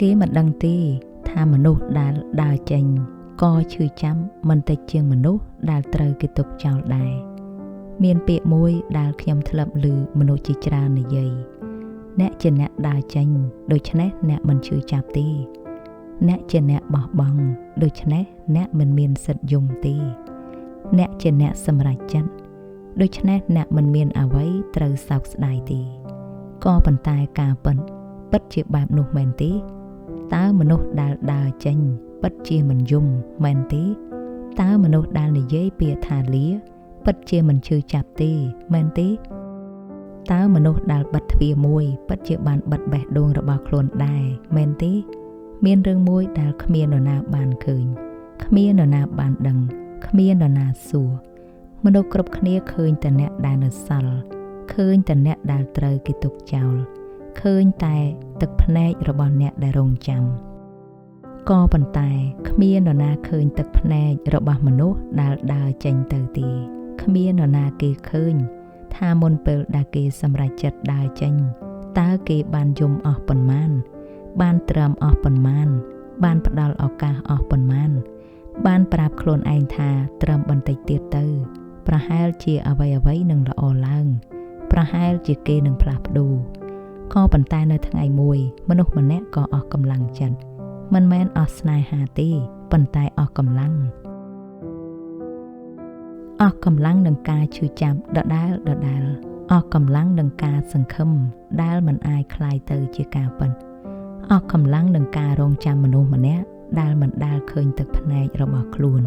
គេមិនដឹងទេថាមនុស្សដែលដើរចេញក៏ឈឺចាំមិនតិចជាងមនុស្សដែលត្រូវគេទុកចោលដែរមានពាក្យមួយដែលខ្ញុំធ្លាប់ឮមនុស្សជាច្រើននិយាយអ្នកជាអ្នកដើរចេញដូច្នេះអ្នកមិនឈឺចាប់ទេអ្នកជាអ្នកបោះបង់ដូច្នេះអ្នកមិនមានសិទ្ធិយំទេអ្នកជាអ្នកសម្រេចចិត្តដូច្នេះអ្នកមិនមានអ្វីត្រូវសោកស្ដាយទេក៏ប៉ុន្តែការពិតជាបែបនោះមែនទេតើមនុស្សដែលដើរចេញពិតជាមិនយំមែនទេតើមនុស្សដែលនិយាយពាក្យថាលាពិតជាមិនឈឺចាប់ទេមែនទេតើមនុស្សដែលបិទទ្វារមួយពិតជាបានបិទបេះដូងរបស់ខ្លួនដែរមែនទេមានរឿងមួយដែលគ្មាននរណាបានឃើញគ្មាននរណាបានដឹងគ្មាននរណាសួរមនុស្សគ្រប់គ្នាឃើញតែអ្នកដែលនៅសល់ឃើញតែអ្នកដែលត្រូវគេទុកចោលឃើញតែទឹកភ្នែករបស់អ្នកដែលរងចាំក៏ប៉ុន្តែគ្មាននរណាឃើញទឹកភ្នែករបស់មនុស្សដែលដើរចេញទៅទេគ្មាននរណាគេឃើញថាមុនពេលដែលគេសម្រេចចិត្តដើរចេញតើគេបានយំអស់ប៉ុន្មានបានទ្រាំអស់ប៉ុន្មានបានផ្ដល់ឱកាសអស់ប៉ុន្មានបានប្រាប់ខ្លួនឯងថាទ្រាំបន្តិចទៀតទៅប្រហែលជាអ្វីៗនឹងល្អឡើងប្រហែលជាគេនឹងផ្លាស់ប្ដូរក៏ប៉ុន្តែនៅថ្ងៃមួយមនុស្សម្នាក់ក៏អស់កម្លាំងចិត្តមិនមែនអស់ស្នេហាទេប៉ុន្តែអស់កម្លាំងអស់កម្លាំងនឹងការឈឺចាប់ដដែលដដែលអស់កម្លាំងនឹងការសង្ឃឹមដែលមិនអាចក្លាយទៅជាការពិតអស់កម្លាំងនឹងការរងចាំមនុស្សម្នាក់ដែលមិនដែលឃើញទឹកភ្នែករបស់ខ្លួន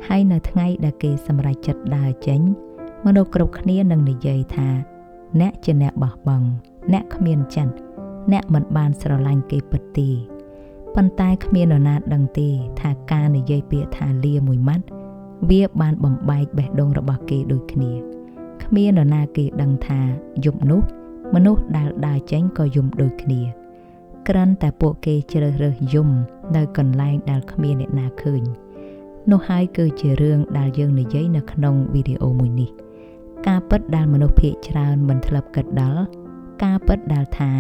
ហើយនៅថ្ងៃដែលគេសម្រេចចិត្តដើរចេញមនុស្សគ្រប់គ្នានឹងនិយាយថាអ្នកជាអ្នកបោះបង់អ្នកគ្មានចិត្តអ្នកមិនបានស្រឡាញ់គេពិតទេប៉ុន្តែគ្មាននរណាដឹងទេថាការនិយាយពាក្យថាលាមួយម៉ាត់វាបានបំបែកបេះដូងរបស់គេដូចគ្នាគ្មាននរណាគេដឹងថាយប់នោះមនុស្សដែលដើរចេញក៏យំដូចគ្នាគ្រាន់តែពួកគេជ្រើសរើសយំនៅកន្លែងដែលគ្មានអ្នកណាឃើញនោះហើយគឺជារឿងដែលយើងនិយាយនៅក្នុងវីដេអូមួយនេះការពិតដែលមនុស្សភាគច្រើនមិនធ្លាប់គិតដល់ការពិតដែលថា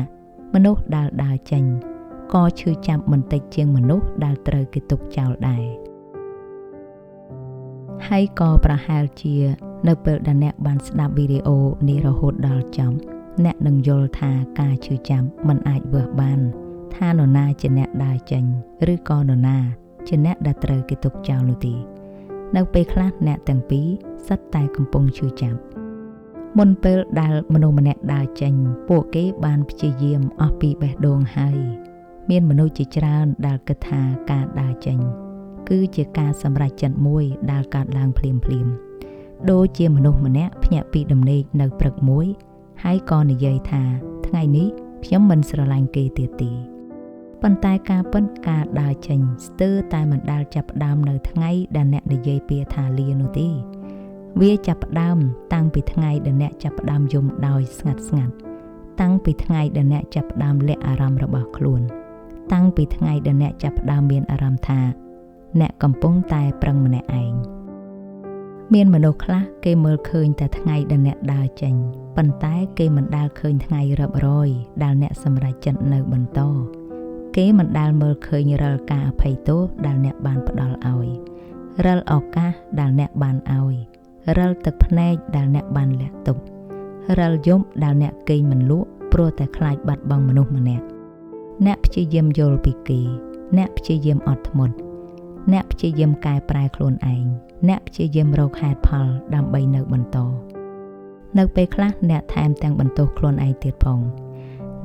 មនុស្សដែលដើរចេញក៏ឈឺចាប់មិនតិចជាងមនុស្សដែលត្រូវគេទុកចោលដែរហើយក៏ប្រហែលជានៅពេលដែលអ្នកបានស្ដាប់វីដេអូនេះរហូតដល់ចប់អ្នកនឹងយល់ថាការឈឺចាប់មិនអាចវាស់បានថានរណាជាអ្នកដើរចេញឬក៏នរណាជាអ្នកដែលត្រូវគេទុកចោលនោះទេនៅពេលខ្លះអ្នកទាំងពីរសុទ្ធតែកំពុងឈឺចាប់មុនពេលដែលមនុស្សម្នាក់ដើរចេញពួកគេបានព្យាយាមអស់ពីបេះដូងហើយមានមនុស្សជាច្រើនដែលគិតថាការដើរចេញគឺជាការសម្រេចចិត្តមួយដែលកើតឡើងភ្លាមៗដូចជាមនុស្សម្នាក់ភ្ញាក់ពីដំណេកនៅព្រឹកមួយហើយក៏និយាយថាថ្ងៃនេះខ្ញុំមិនស្រឡាញ់គេទៀតទេប៉ុន្តែការពិតការដើរចេញស្ទើរតែមិនដែលចាប់ផ្ដើមនៅថ្ងៃដែលអ្នកនិយាយពាក្យថាលានោះទេវាចាប់ផ្ដើមតាំងពីថ្ងៃដែលអ្នកចាប់ផ្ដើមយំដោយស្ងាត់ស្ងាត់តាំងពីថ្ងៃដែលអ្នកចាប់ផ្ដើមលាក់អារម្មណ៍របស់ខ្លួនតាំងពីថ្ងៃដែលអ្នកចាប់ផ្ដើមមានអារម្មណ៍ថាអ្នកកំពុងតែប្រឹងម្នាក់ឯងមានមនុស្សខ្លះគេមើលឃើញតែថ្ងៃដែលអ្នកដើរចេញប៉ុន្តែគេមិនដែលឃើញថ្ងៃរាប់រយដែលអ្នកសម្រេចចិត្តនៅបន្តគេមិនដែលមើលឃើញរាល់ការអភ័យទោសដែលអ្នកបានផ្ដល់ឲ្យរាល់ឱកាសដែលអ្នកបានឲ្យរាល់ទឹកភ្នែកដែលអ្នកបានលាក់ទុករាល់យប់ដែលអ្នកគេងមិនលក់ព្រោះតែខ្លាចបាត់បង់មនុស្សម្នាក់អ្នកព្យាយាមយល់ពីគេអ្នកព្យាយាមអត់ធ្មត់អ្នកព្យាយាមកែប្រែខ្លួនឯងអ្នកព្យាយាមរកហេតុផលដើម្បីនៅបន្តនៅពេលខ្លះអ្នកថែមទាំងបន្ទោសខ្លួនឯងទៀតផង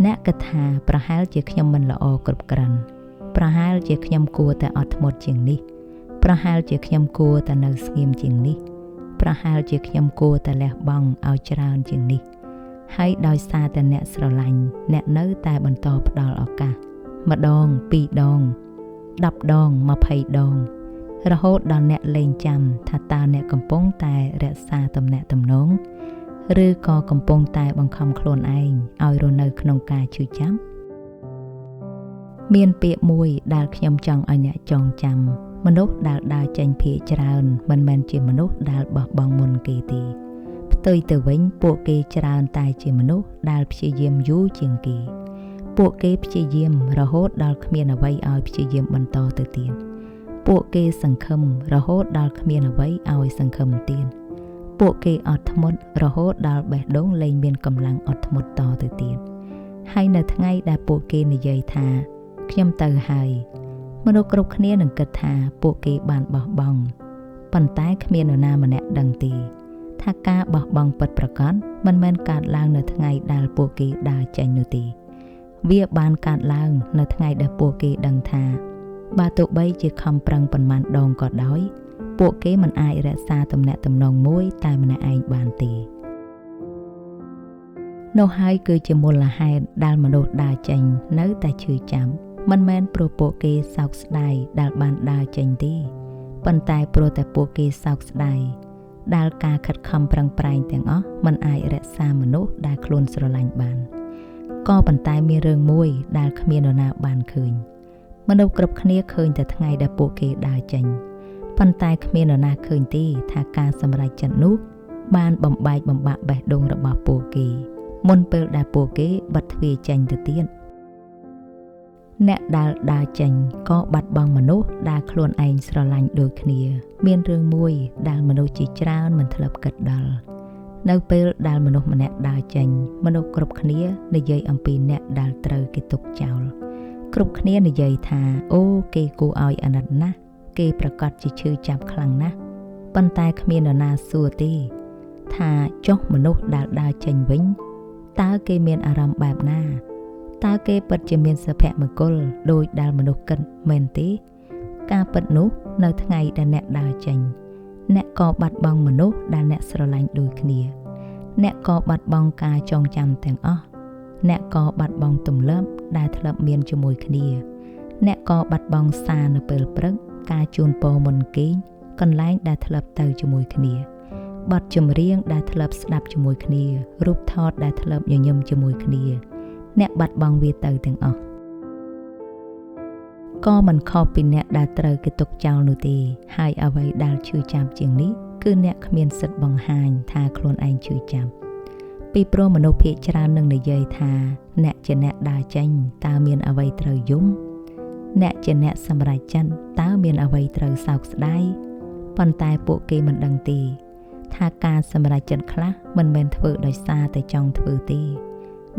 អ្នកគិតថាប្រហែលជាខ្ញុំមិនល្អគ្រប់គ្រាន់ប្រហែលជាខ្ញុំគួរតែអត់ធ្មត់ជាងនេះប្រហែលជាខ្ញុំគួរតែនៅស្ងៀមជាងនេះប្រហែលជាខ្ញុំគួរតែលះបង់ឲ្យច្រើនជាងនេះហើយដោយសារតែអ្នកស្រឡាញ់អ្នកនៅតែបន្តផ្ដល់ឱកាសម្ដងពីរដង10ដង20ដងរហូតដល់អ្នកលែងចាំថាតើអ្នកកំពុងតែរក្សាទំនាក់ទំនងឬក៏កំពុងតែបង្ខំខ្លួនឯងឲ្យរស់នៅក្នុងការឈឺចាប់មានពាក្យមួយដែលខ្ញុំចង់ឲ្យអ្នកចងចាំមនុស្សដែលដើរចេញភាគច្រើនមិនមែនជាមនុស្សដែលបោះបង់មុនគេទេផ្ទុយទៅវិញពួកគេច្រើនតែជាមនុស្សដែលព្យាយាមយូរជាងគេ ពួកគេព្យាយាមរហូតដល់គ្មានអ្វីឲ្យព្យាយាមបន្តទៅទៀតពួកគេសង្ឃឹមរហូតដល់គ្មានអ្វីឲ្យសង្ឃឹមទៀតពួកគេអត់ធ្មត់រហូតដល់បេះដូងលែងមានកម្លាំងអត់ធ្មត់តទៅទៀតហើយនៅថ្ងៃដែលពួកគេនិយាយថាខ្ញុំទៅហើយមនុស្សគ្រប់គ្នានឹងគិតថាពួកគេបានបោះបង់ប៉ុន្តែគ្មាននរណាម្នាក់ដឹងទេថាការបោះបង់ពិតប្រាកដមិនមែនកើតឡើងនៅថ្ងៃដែលពួកគេដើរចេញនោះទេវាបានកើតឡើងនៅថ្ងៃដែលពួកគេដឹងថាបើទោះបីជាខំប្រឹងប៉ុន្មានដងក៏ដោយពួកគេមិនអាចរក្សាទំនាក់ទំនងមួយតែម្នាក់ឯងបានទេនោះហើយគឺជាមូលហេតុដែលមនុស្សដើរចេញនៅតែឈឺចាំមិនមែនព្រោះពួកគេសោកស្ដាយដែលបានដើរចេញទេប៉ុន្តែព្រោះតែពួកគេសោកស្ដាយដែលការខិតខំប្រឹងប្រែងទាំងអស់មិនអាចរក្សាមនុស្សដែលខ្លួនស្រឡាញ់បានក៏ប៉ុន្តែមានរឿងមួយដែលគ្មាននរណាបានឃើញមនុស្សគ្រប់គ្នាឃើញតែថ្ងៃដែលពួកគេដើរចេញប៉ុន្តែគ្មាននរណាឃើញទេថាការសម្រេចចិត្តនោះបានបំបែកបំបាក់បេះដូងរបស់ពួកគេមុនពេលដែលពួកគេបិទទ្វារចេញទៅទៀតអ្នកដែលដើរចេញក៏បាត់បង់មនុស្សដែលខ្លួនឯងស្រឡាញ់ដូចគ្នាមានរឿងមួយដែលមនុស្សជាច្រើនមិនធ្លាប់គិតដល់នៅពេលដែលមនុស្សម្នាក់ដើរចេញមនុស្សគ្រប់គ្នានិយាយអំពីអ្នកដែលត្រូវគេទុកចោលគ្រប់គ្នានិយាយថាអូគេគួរឲ្យអាណិតណាស់គេប្រកាសជាឈឺចាប់ខ្លាំងណាស់ប៉ុន្តែគ្មាននរណាសួរទេថាចុះមនុស្សដែលដើរចេញវិញតើគេមានអារម្មណ៍បែបណាតើគេពិតជាមានសុភមង្គលដោយដែលមនុស្សគិតមែនទេការពិតនោះនៅថ្ងៃដែលអ្នកដើរចេញអ្នកក៏បាត់បង់មនុស្សដែលអ្នកស្រឡាញ់ដូចគ្នាអ្នកក៏បាត់បង់ការចងចាំទាំងអស់អ្នកក៏បាត់បង់ទម្លាប់ដែលធ្លាប់មានជាមួយគ្នាអ្នកក៏បាត់បង់សារនៅពេលព្រឹកការជូនពរមុនគេងកន្លែងដែលធ្លាប់ទៅជាមួយគ្នាបទចម្រៀងដែលធ្លាប់ស្ដាប់ជាមួយគ្នារូបថតដែលធ្លាប់ញញឹមជាមួយគ្នាអ្នកបាត់បង់វាទៅទាំងអស់ក៏មិនខុសពីអ្នកដែលត្រូវគេទុកចោលនោះទេហើយអ្វីដែលឈឺចាប់ជាងនេះគឺអ្នកគ្មានសិទ្ធិបង្ហាញថាខ្លួនឯងឈឺចាប់ពីព្រោះមនុស្សភាគច្រើននឹងនិយាយថាអ្នកជាអ្នកដើរចេញតើមានអ្វីត្រូវយំអ្នកជាអ្នកសម្រេចចិត្តតើមានអ្វីត្រូវសោកស្ដាយប៉ុន្តែពួកគេមិនដឹងទេថាការសម្រេចចិត្តខ្លះមិនមែនធ្វើដោយសារតែចង់ធ្វើទេ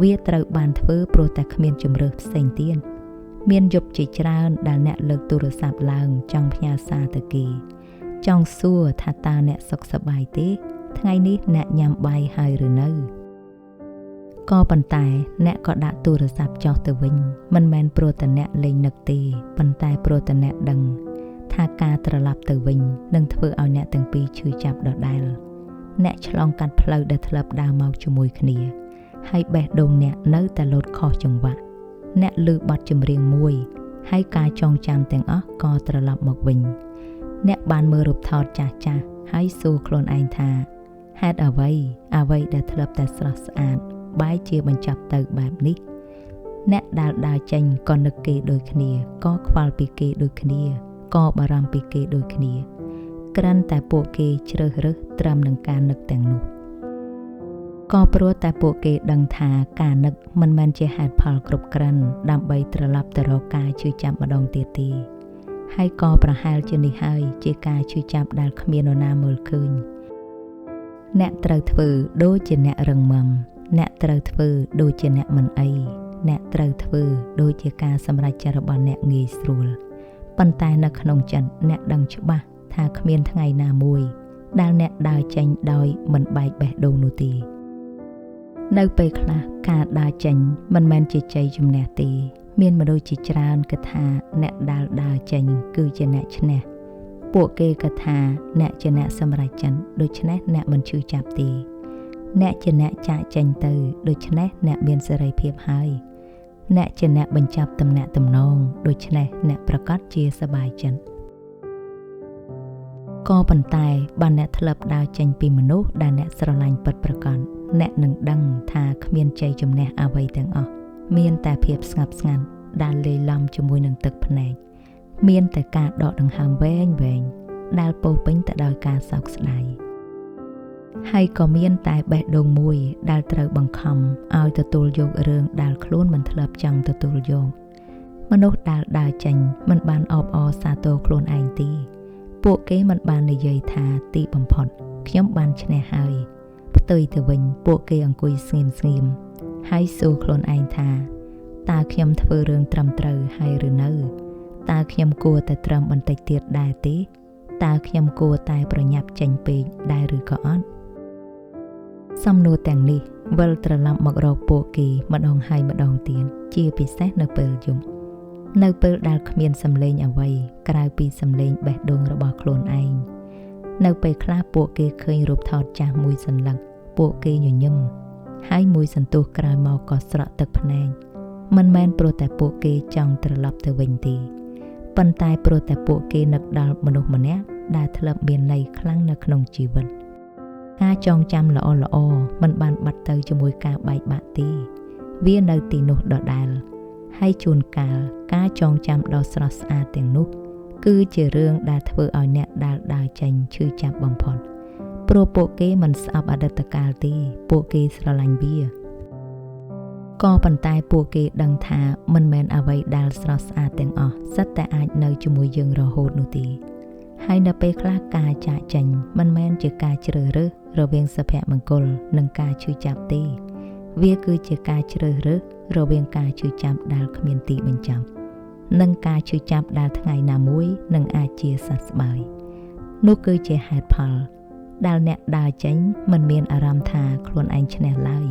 វាត្រូវបានធ្វើព្រោះតែគ្មានជម្រើសផ្សេងទៀតមានយប់ជាច្រើនដែលអ្នកលើកទូរស័ព្ទឡើងចង់ផ្ញើសារទៅគេចង់សួរថាតើអ្នកសុខសប្បាយទេថ្ងៃនេះអ្នកញ៉ាំបាយហើយឬនៅក៏ប៉ុន្តែអ្នកក៏ដាក់ទូរស័ព្ទចុះទៅវិញមិនមែនព្រោះតែអ្នកលែងនឹកទេប៉ុន្តែព្រោះតែអ្នកដឹងថាការត្រឡប់ទៅវិញនឹងធ្វើឲ្យអ្នកទាំងពីរឈឺចាប់ដដែលអ្នកឆ្លងកាត់ផ្លូវដែលធ្លាប់ដើរមកជាមួយគ្នាហើយបេះដូងអ្នកនៅតែលោតខុសចង្វាក់អ្នកឮបទចម្រៀងមួយហើយការចងចាំទាំងអស់ក៏ត្រឡប់មកវិញអ្នកបានមើលរូបថតចាស់ៗហើយសួរខ្លួនឯងថាហេតុអ្វីអ្វីដែលធ្លាប់តែស្រស់ស្អាតបែរជាបញ្ចប់ទៅបែបនេះអ្នកដែលដើរចេញក៏នឹកគេដូចគ្នាក៏ខ្វល់ពីគេដូចគ្នាក៏បារម្ភពីគេដូចគ្នាគ្រាន់តែពួកគេជ្រើសរើសត្រឹមនឹងការនឹកទាំងនោះក៏ព្រោះតែពួកគេដឹងថាការនឹកមិនមែនជាហេតុផលគ្រប់គ្រាន់ដើម្បីត្រឡប់ទៅរកការឈឺចាប់ម្ដងទៀតទេហើយក៏ប្រហែលជានេះហើយជាការឈឺចាប់ដែលគ្មាននរណាមើលឃើញអ្នកត្រូវធ្វើដូចជាអ្នករឹងមាំអ្នកត្រូវធ្វើដូចជាអ្នកមិនអីអ្នកត្រូវធ្វើដូចជាការសម្រេចចិត្តរបស់អ្នកងាយស្រួលប៉ុន្តែនៅក្នុងចិត្តអ្នកដឹងច្បាស់ថាគ្មានថ្ងៃណាមួយដែលអ្នកដើរចេញដោយមិនបែកបេះដូងនោះទេនៅពេលខ្លះការដើរចេញមិនមែនជាជ័យជំនះទេមានមនុស្សជាច្រើនគិតថាអ្នកដែលដើរចេញគឺជាអ្នកឈ្នះពួកគេគិតថាអ្នកជាអ្នកសម្រេចចិត្តដូច្នេះអ្នកមិនឈឺចាប់ទេអ្នកជាអ្នកចាកចេញទៅដូច្នេះអ្នកមានសេរីភាពហើយអ្នកជាអ្នកបញ្ចប់ទំនាក់ទំនងដូច្នេះអ្នកប្រកាសជាសប្បាយចិត្តក៏ប៉ុន្តែបើអ្នកធ្លាប់ដើរចេញពីមនុស្សដែលអ្នកស្រឡាញ់ពិតប្រាកដអ្នកនឹងដឹងថាគ្មានជ័យជំនះអ្វីទាំងអស់មានតែភាពស្ងប់ស្ងាត់ដែលលាយឡំជាមួយនឹងទឹកភ្នែកមានតែការដកដង្ហើមវែងៗដែលពោពេញទៅដោយការសោកស្ដាយ ហើយក៏មានតែបេះដូងមួយដែលត្រូវបង្ខំឲ្យទទួលយករឿងដែលខ្លួនមិនធ្លាប់ចង់ទទួលយកមនុស្សដែលដើរចេញមិនបានអបអរសាទរខ្លួនឯងទេពួកគេមិនបាននិយាយថាទីបំផុតខ្ញុំបានឈ្នះហើយផ្ទុយទៅវិញពួកគេអង្គុយស្ងៀមៗហើយសួរខ្លួនឯងថាតើខ្ញុំធ្វើរឿងត្រឹមត្រូវហើយឬនៅតើខ្ញុំគួរតែត្រឹមបន្តិចទៀតដែរទេតើខ្ញុំគួរតែប្រញាប់ចេញពេកដែរឬក៏អត់សំណួរទាំងនេះវិលត្រឡប់មករកពួកគេម្ដងហើយម្ដងទៀតជាពិសេសនៅពេលយប់នៅពេលដែលគ្មានសំឡេងអ្វីក្រៅពីសំឡេងបេះដូងរបស់ខ្លួនឯងនៅពេលខ្លះពួកគេឃើញរូបថតចាស់មួយសន្លឹកពួកគេញញឹមហើយមួយសន្ទុះក្រោយមកក៏ស្រក់ទឹកភ្នែកមិនមែនព្រោះតែពួកគេចង់ត្រឡប់ទៅវិញទេប៉ុន្តែព្រោះតែពួកគេនឹកដល់មនុស្សម្នាក់ដែលធ្លាប់មានន័យខ្លាំងនៅក្នុងជីវិតការចងចាំល្អៗមិនបានបាត់ទៅជាមួយការបែកបាក់ទេវានៅទីនោះដដែលហើយជួនកាលការចងចាំដ៏ស្រស់ស្អាតទាំងនោះគឺជារឿងដែលធ្វើឲ្យអ្នកដែលដើរចេញឈឺចាប់បំផុតព្រោះពួកគេមិនស្អប់អតីតកាលទេពួកគេស្រឡាញ់វាក៏ប៉ុន្តែពួកគេដឹងថាមិនមែនអ្វីដែលស្រស់ស្អាតទាំងអស់សិតតែអាចនៅជាមួយយើងរហូតនោះទេហើយនៅពេលខ្លះការចាកចេញមិនមែនជាការជ្រើសរើសរវាងសុភមង្គលនិងការឈឺចាប់ទេវាគឺជាការជ្រើសរើសរវាងការឈឺចាប់ដែលគ្មានទីបញ្ចប់និងការឈឺចាប់ដែលថ្ងៃណាមួយនឹងអាចជាសះស្បើយនោះគឺជាហេតុផលដែលអ្នកដើរចេញមិនមានអារម្មណ៍ថាខ្លួនឯងឈ្នះឡើយ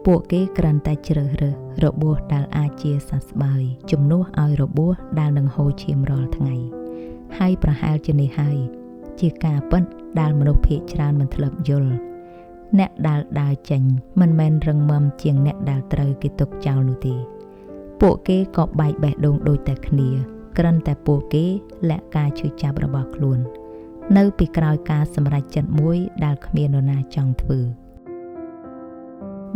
ពួកគេគ្រាន់តែជ្រើសរើសរបួសដែលអាចជាសះស្បើយជំនួសឲ្យរបួសដែលនឹងហូរឈាមរាល់ថ្ងៃហើយប្រហែលជានេះហើយជាការពិតដែលមនុស្សភាគច្រើនមិនធ្លាប់យល់អ្នកដែលដើរចេញមិនមែនរឹងមាំជាងអ្នកដែលត្រូវគេទុកចោលនោះទេពួកគេក៏បែកបេះដូងដូចតែគ្នាគ្រាន់តែពួកគេលាក់ការឈឺចាប់របស់ខ្លួននៅពីក្រោយការសម្រេចចិត្តមួយដែលគ្មាននរណាចង់ធ្វើ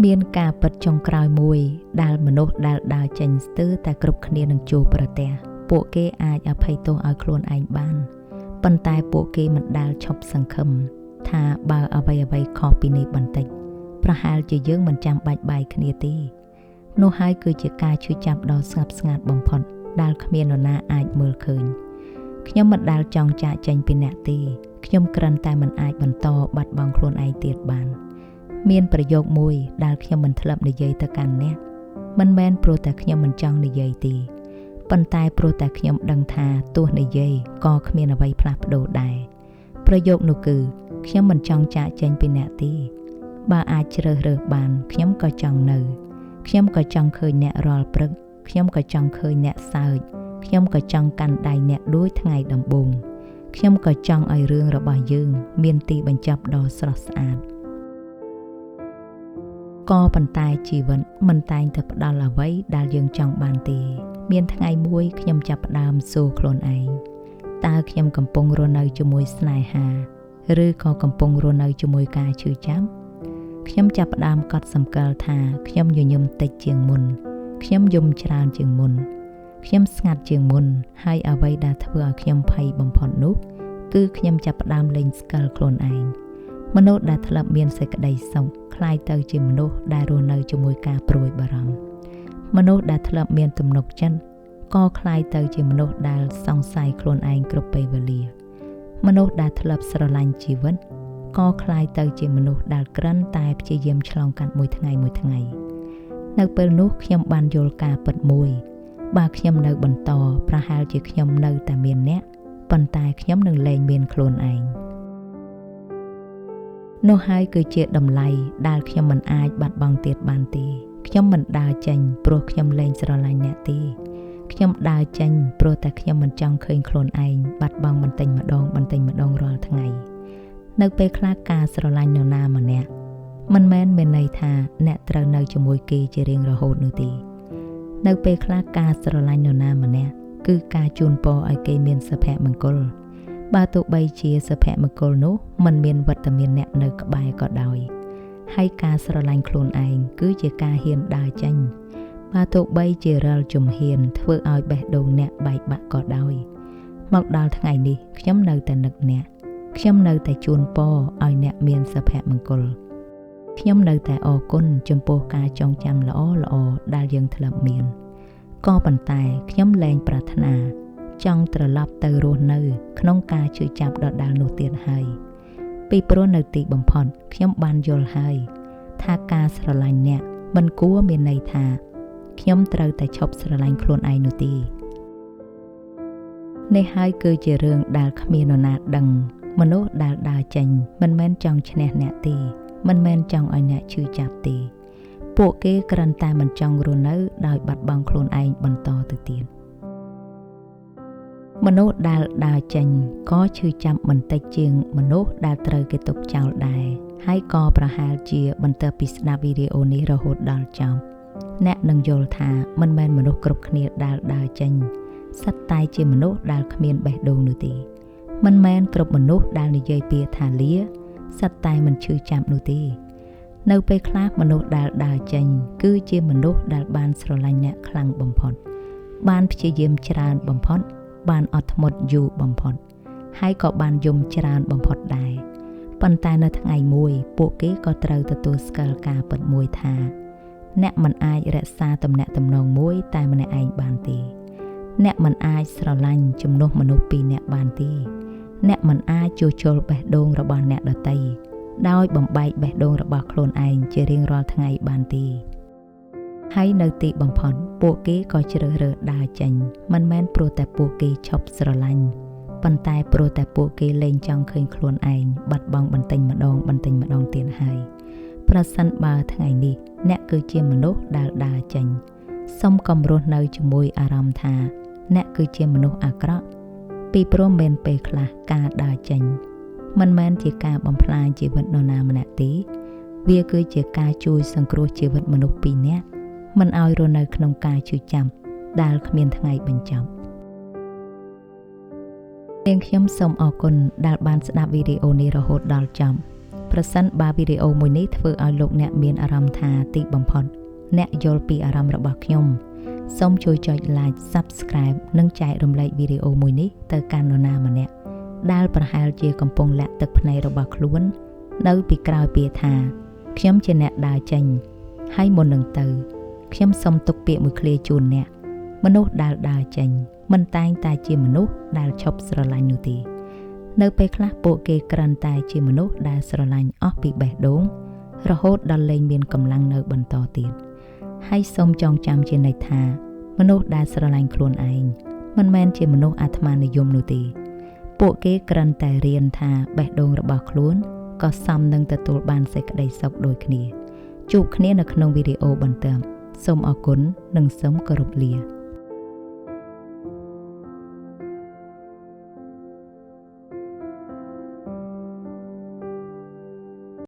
មានការពិតចុងក្រោយមួយដែលមនុស្សដែលដើរចេញស្ទើរតែគ្រប់គ្នានឹងជួបប្រទះពួកគេអាចអភ័យទោសឲ្យខ្លួនឯងបានប៉ុន្តែពួកគេមិនដែលឈប់សង្ឃឹមថាបើអ្វីៗខុសពីនេះបន្តិចប្រហែលជាយើងមិនចាំបាច់បែកគ្នាទេនោះហើយគឺជាការឈឺចាប់ដ៏ស្ងប់ស្ងាត់បំផុតដែលគ្មាននរណាអាចមើលឃើញខ្ញុំមិនដែលចង់ចាកចេញពីអ្នកទេខ្ញុំគ្រាន់តែមិនអាចបន្តបាត់បង់ខ្លួនឯងទៀតបានមានប្រយោគមួយដែលខ្ញុំមិនធ្លាប់និយាយទៅកាន់អ្នកមិនមែនព្រោះតែខ្ញុំមិនចង់និយាយទេប៉ុន្តែព្រោះតែខ្ញុំដឹងថាទោះនិយាយក៏គ្មានអ្វីផ្លាស់ប្ដូរដែរប្រយោគនោះគឺខ្ញុំមិនចង់ចាកចេញពីអ្នកទេបើអាចជ្រើសរើសបានខ្ញុំក៏ចង់នៅខ្ញុំក៏ចង់ឃើញអ្នករាល់ព្រឹកខ្ញុំក៏ចង់ឃើញអ្នកសើចខ្ញុំក៏ចង់កាន់ដៃអ្នកដូចថ្ងៃដំបូងខ្ញុំក៏ចង់ឲ្យរឿងរបស់យើងមានទីបញ្ចប់ដ៏ស្រស់ស្អាតក៏ប៉ុន្តែជីវិតមិនតែងតែផ្ដល់អ្វីដែលយើងចង់បានទេមានថ្ងៃមួយខ្ញុំចាប់ផ្ដើមសួរខ្លួនឯងតើខ្ញុំកំពុងរស់នៅជាមួយស្នេហាឬក៏កំពុងរស់នៅជាមួយការឈឺចាប់ខ្ញុំចាប់ផ្ដើមកត់សម្គាល់ថាខ្ញុំញញឹមតិចជាងមុនខ្ញុំយំច្រើនជាងមុនខ្ញុំស្ងាត់ជាងមុនហើយអ្វីដែលធ្វើឲ្យខ្ញុំភ័យបំផុតនោះគឺខ្ញុំចាប់ផ្ដើមលែងស្គាល់ខ្លួនឯងមនុស្សដែលធ្លាប់មានសេចក្តីសុខក្លាយទៅជាមនុស្សដែលរស់នៅជាមួយការព្រួយបារម្ភមនុស្សដែលធ្លាប់មានទំនុកចិត្តក៏ក្លាយទៅជាមនុស្សដែលសង្ស័យខ្លួនឯងគ្រប់ពេលវេលាមនុស្សដែលធ្លាប់ស្រឡាញ់ជីវិតក៏ក្លាយទៅជាមនុស្សដែលគ្រាន់តែព្យាយាមឆ្លងកាត់មួយថ្ងៃមួយថ្ងៃនៅពេលនោះខ្ញុំបានយល់ការពិតមួយបើខ្ញុំនៅបន្តប្រហែលជាខ្ញុំនៅតែមានអ្នកប៉ុន្តែខ្ញុំនឹងលែងមានខ្លួនឯងនោះហើយគឺជាតម្លៃដែលខ្ញុំមិនអាចបាត់បង់ទៀតបានទេខ្ញុំមិនដើរចេញព្រោះខ្ញុំលែងស្រឡាញ់អ្នកទេខ្ញុំដើរចេញព្រោះតែខ្ញុំមិនចង់ឃើញខ្លួនឯងបាត់បង់បន្តិចម្ដងបន្តិចម្ដងរាល់ថ្ងៃនៅពេលខ្លះការស្រឡាញ់នរណាម្នាក់មិនមែនមានន័យថាអ្នកត្រូវនៅជាមួយគេជារៀងរហូតនោះទេនៅពេលខ្លះការស្រឡាញ់នរណាម្នាក់គឺការជូនពរឲ្យគេមានសុភមង្គលបើទោះបីជាសុភមង្គលនោះមិនមានវត្តមានអ្នកនៅក្បែរក៏ដោយហើយការស្រឡាញ់ខ្លួនឯងគឺជាការហ៊ានដើរចេញបើទោះបីជារាល់ជំហានធ្វើឲ្យបេះដូងអ្នកបែកបាក់ក៏ដោយមកដល់ថ្ងៃនេះខ្ញុំនៅតែនឹកអ្នក ខ្ញុំនៅតែជូនពរឲ្យអ្នកមានសុភមង្គលខ្ញុំនៅតែអរគុណចំពោះការចងចាំល្អៗដែលយើងធ្លាប់មានក៏ប៉ុន្តែខ្ញុំលែងប្រាថ្នាចង់ត្រឡប់ទៅរស់នៅក្នុងការឈឺចាប់ដដែលនោះទៀតហើយពីព្រោះនៅទីបំផុតខ្ញុំបានយល់ហើយថាការស្រឡាញ់អ្នកមិនគួរមានន័យថាខ្ញុំត្រូវតែឈប់ស្រឡាញ់ខ្លួនឯងនោះទេនេះហើយគឺជារឿងដែលគ្មាននរណាដឹងមនុស្សដែលដើរចេញមិនមែនចង់ឈ្នះអ្នកទេមិនមែនចង់ឲ្យអ្នកឈឺចាប់ទេពួកគេគ្រាន់តែមិនចង់រស់នៅដោយបាត់បង់ខ្លួនឯងបន្តទៅទៀតមនុស្សដែលដើរចេញក៏ឈឺចាប់បន្តិចជាងមនុស្សដែលត្រូវគេទុកចោលដែរហើយក៏ប្រហែលជាបន្ទាប់ពីស្ដាប់វីដេអូនេះរហូតដល់ចប់អ្នកនឹងយល់ថាមិនមែនមនុស្សគ្រប់គ្នាដែលដើរចេញសុទ្ធតែជាមនុស្សដែលគ្មានបេះដូងនោះទេមិនមែនគ្រប់មនុស្សដែលនិយាយពាក្យថាលាសុទ្ធតែមិនឈឺចាប់នោះទេនៅពេលខ្លះមនុស្សដែលដើរចេញគឺជាមនុស្សដែលបានស្រឡាញ់អ្នកខ្លាំងបំផុតបានព្យាយាមច្រើនបំផុតបានអត់ធ្មត់យូរបំផុតហើយក៏បានយំច្រើនបំផុតដែរប៉ុន្តែនៅថ្ងៃមួយពួកគេក៏ត្រូវទទួលស្គាល់ការពិតមួយថាអ្នកមិនអាចរក្សាទំនាក់ទំនងមួយតែម្នាក់ឯងបានទេអ្នកមិនអាចស្រឡាញ់ជំនួសមនុស្សពីរនាក់បានទេអ្នកមិនអាចជួសជុលបេះដូងរបស់អ្នកដទៃដោយបំបែកបេះដូងរបស់ខ្លួនឯងជារៀងរាល់ថ្ងៃបានទេហើយនៅទីបំផុតពួកគេក៏ជ្រើសរើសដើរចេញមិនមែនព្រោះតែពួកគេឈប់ស្រឡាញ់ប៉ុន្តែព្រោះតែពួកគេលែងចង់ឃើញខ្លួនឯងបាត់បង់បន្តិចម្ដងបន្តិចម្ដងទៀតហើយប្រសិនបើថ្ងៃនេះអ្នកគឺជាមនុស្សដែលដើរចេញសូមកុំរស់នៅជាមួយអារម្មណ៍ថាអ្នកគឺជាមនុស្សអាក្រក់ពីព្រោះមានពេលខ្លះការដើរចេញមិនមែនជាការបំផ្លាញជីវិតនរណាម្នាក់ទេវាគឺជាការជួយសង្គ្រោះជីវិតមនុស្សពីរនាក់មិនឲ្យរស់នៅក្នុងការឈឺចាប់ដែលគ្មានថ្ងៃបញ្ចប់នាងខ្ញុំសូមអរគុណដែលបានស្ដាប់វីដេអូនេះរហូតដល់ចប់ប្រសិនបើវីដេអូមួយនេះធ្វើឲ្យលោកអ្នកមានអារម្មណ៍ថាទីបំផុតអ្នកយល់ពីអារម្មណ៍របស់ខ្ញុំសូមជួយចុច Like Subscribe និងចែករំលែកវីដេអូមួយនេះទៅកាន់នរណាម្នាក់ដែលប្រហែលជាកំពុងលាក់ទឹកភ្នែករបស់ខ្លួននៅពីក្រោយពាក្យថាខ្ញុំជាអ្នកដើរចេញហើយមុននឹងទៅខ្ញុំសូមទុកពាក្យមួយឃ្លាជូនអ្នកមនុស្សដែលដើរចេញមិនតែងតែជាមនុស្សដែលឈប់ស្រឡាញ់នោះទេនៅពេលខ្លះពួកគេគ្រាន់តែជាមនុស្សដែលស្រឡាញ់អស់ពីបេះដូងរហូតដល់លែងមានកម្លាំងនៅបន្តទៀតហើយសូមចងចាំជានិច្ចថាមនុស្សដែលស្រឡាញ់ខ្លួនឯងមិនមែនជាមនុស្សអាត្មានិយមនោះទេពួកគេគ្រាន់តែរៀនថាបេះដូងរបស់ខ្លួនក៏សមនឹងទទួលបានសេចក្តីសុខដូចគ្នាជួបគ្នានៅក្នុងវីដេអូបន្ទាប់សូមអរគុណនិងសូមគោរពលា